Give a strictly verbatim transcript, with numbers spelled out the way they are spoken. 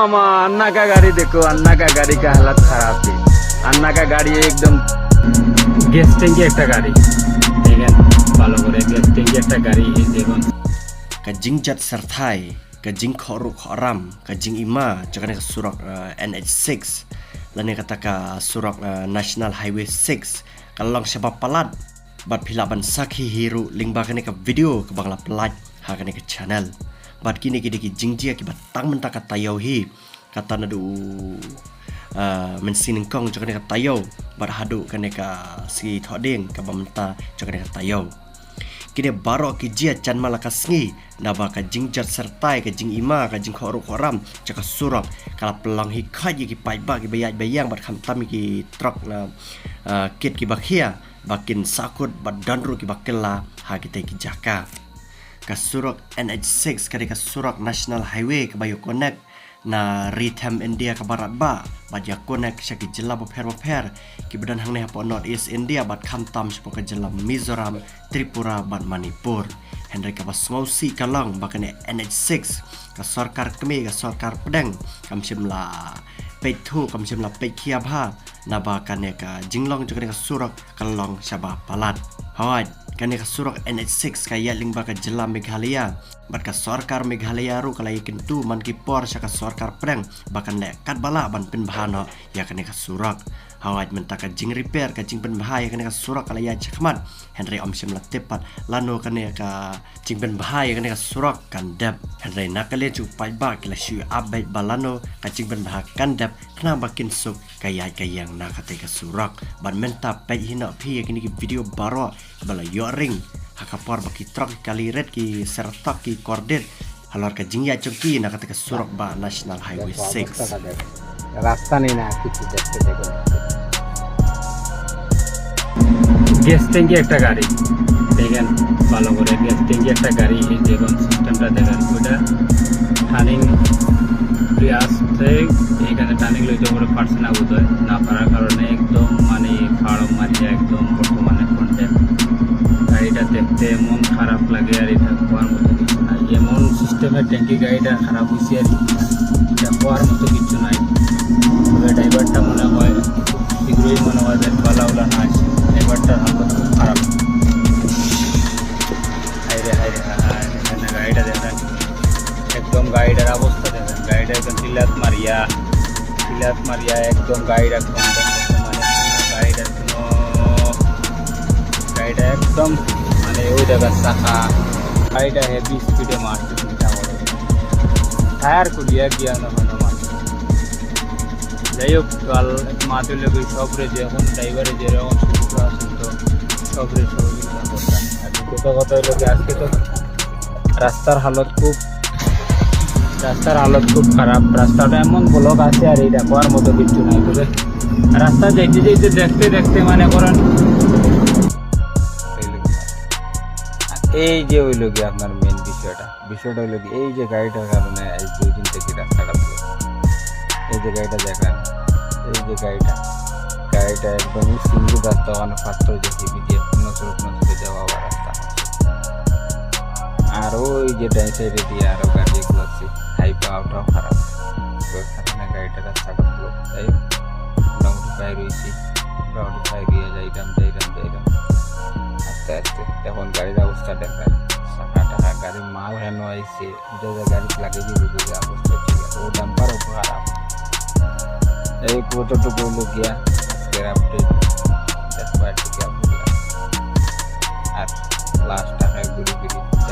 मामा, अन्ना का गाड़ी देखो, अन्ना का गाड़ी का हालत खराब थी। अन्ना का गाड़ी एकदम गैस टैंकी একটা গাড়ি। দেখেন ভালো করে, গ্যাস ট্যাঙ্কি একটা গাড়ি, এই দেখুন। Ka jingjot serthai, ka jingkhohruh khohram, ka jingima jong kane ka surok, eh, N H six lane kata ka surok, eh, National Highway six ka long shaba palat. Bad phi lah ban sakhi hi ruh lyngba kane ka video kaba nga la pynlait ha kane ka channel. Bad kine ki dei ki jingjia kiba tang mynta ka taïew hi, kata naduh, ah, mynsiem nyngkong jong kane ka taïew bad haduh kane ka sngi Thohdieng kaba mynta jong kane ka taïew. Kine baroh ki jia jan ma la ka sngi, naba ka jingjot serthai, ka jingima, ka jingkhohruh khohram jong ka surok ka la pynlong hi khot ïa ki paidbah kiba ïaid ba ïeng bad khamtam ïa ki trok na, ah, kit kiba khia ba kin sahkut bad don ruh kiba kylla ha kitei ki jaka. Ka surok N H six ka dei ka surok National Highway kaba ïa connect na ri them India kaba radbah bad ïa connect sha ki jylla bapher bapher kiba don hangne hapoh North East India bad khamtam shapoh ka jylla Mizoram, Tripura bad Manipur. Hynrei kaba sngewsih ka long ba kane N H six ka sorkar kmie, ka sorkar pdeng kam shym la peit thuh, kam shym la peit khia bha, naba kane ka jinglong jong kane ka surok ka long shaba palat. Hooid, kane ka surok N H six ka ïaid lyngba ka jylla Meghalaya bad ka sorkar Meghalaya ruh ka la ïakyntu man ki por sha ka sorkar pdeng ba kan leh katba lah ban pynbha noh ïa kane ka surok. Hooid, mynta ka jingrepair, ka jingpynbha ïa kane ka surok ka la ïaid shakhmat, hynrei ym shym la tip pat lano kane ka jingpynbha ïa kane ka surok kan dep. Hynrei na ka liang jong u paidbah ki la shu ap beit ba lano ka jingpynbha kan dep khnang ba kin suk ka ïaid ka ïeng na katei ka surok. Bad mynta peit hi noh phi ïa kine ki video baroh ba la ïoh ring ha ka por ba ki trok ki kali rit, ki syrtok, ki kordit halor ka jingïaid jong ki na katei ka surok ba National Highway six. রাস্তা নেই না, কিছু দেখতে দেখুন। গ্যাস ট্যাঙ্কি একটা গাড়ি, দেখেন ভালো করে, গ্যাস ট্যাঙ্কি একটা গাড়ি, এই দেখুন সিস্টেমটা দেখেন, ওটা টার্নিং তুই আসতে এখানে টার্নিং লইতে করে পারছে না বোধ হয়, না পারার কারণে একদম মানে ফাড়ম মারিয়া একদম বর্তমানে কন্টেন্ট। গাড়িটা দেখতে এমন খারাপ লাগে আর এটা হওয়ার মতো কিছু নাই, এমন সিস্টেমের ট্যাঙ্কি গাড়িটা খারাপ হয়েছে আর কি। এটা হওয়ার মতো কিছু নাই। তবে ড্রাইভারটা মনে হয় শীঘ্রই মনে হয় বেশ ভালো হলো না আসে। ড্রাইভারটার হালত খুব খারাপ। হায় রে, হায় রে, হায়, হায়, এখানে গাড়িটা দেখেন, একদম গাড়িটার অবস্থা দেখেন, গাড়িটা একদম চিল্লাত মারিয়া, চিল্লাত মারিয়া একদম গাড়িটা একদম মানে গাড়িটার কোনো, গাড়িটা একদম মানে ওই জায়গার চাকা, গাড়িটা হেভি স্পিডে মারছে চিন্তা করো, টায়ার খুলিয়া গিয়া না হলো মারছে। যাই হোক, কাল মাতে লোক সবরে যে এখন ড্রাইভারে যেরকম সুবিধা আছে তো সবরে সহযোগিতা করতাম। আর দ্বিতীয়ত কথা হলো কি, আজকে তো রাস্তার হালত খুব, রাস্তার হালত খুব খারাপ। রাস্তাটা এমন ব্লক আছে আর এটা হওয়ার মতো কিচ্ছু নাই। তবে রাস্তা যাইতে যাইতে দেখতে দেখতে মানে করেন এই যে হইলো গিয়া আপনার মেন বিষয়টা, বিষয়টা হইলো কি, এই যে গাড়িটার কারণে এই দুই দিন থেকে রাস্তাটা ব্লক। এই যে গাড়িটা দেখেন, এই যে গাড়িটা, গাড়িটা একদমই সিঙ্গেল রাস্তা, ওখানে পাথর যে হেভি দিয়ে নজরে নজরে যাওয়া আবার রাস্তা। আর ওই যে ডাইন সাইডে দিয়ে আরো গাড়ি এগুলো আছে, হাই পাওয়াটাও খারাপ। তো এখানে গাড়িটা রাস্তাটা ব্লক, তাই মোটামুটি বাইর হয়েছি, মোটামুটি বাইর হয়ে যাইতাম, যাইতাম, যাইতাম। আস্তে আস্তে এখন গাড়ির অবস্থা দেখেন, চাকা টাকা গাড়ির মাল হেন আইছে, এটা যে গাড়ি লাগে যে বুঝে যে অবস্থা ঠিক আছে, ও ডাম্পার উপর খারাপ। এই কতটুকু হইলো গিয়া আজকের আপডেট, দেখো আর কি আপডেট। আর লাস্ট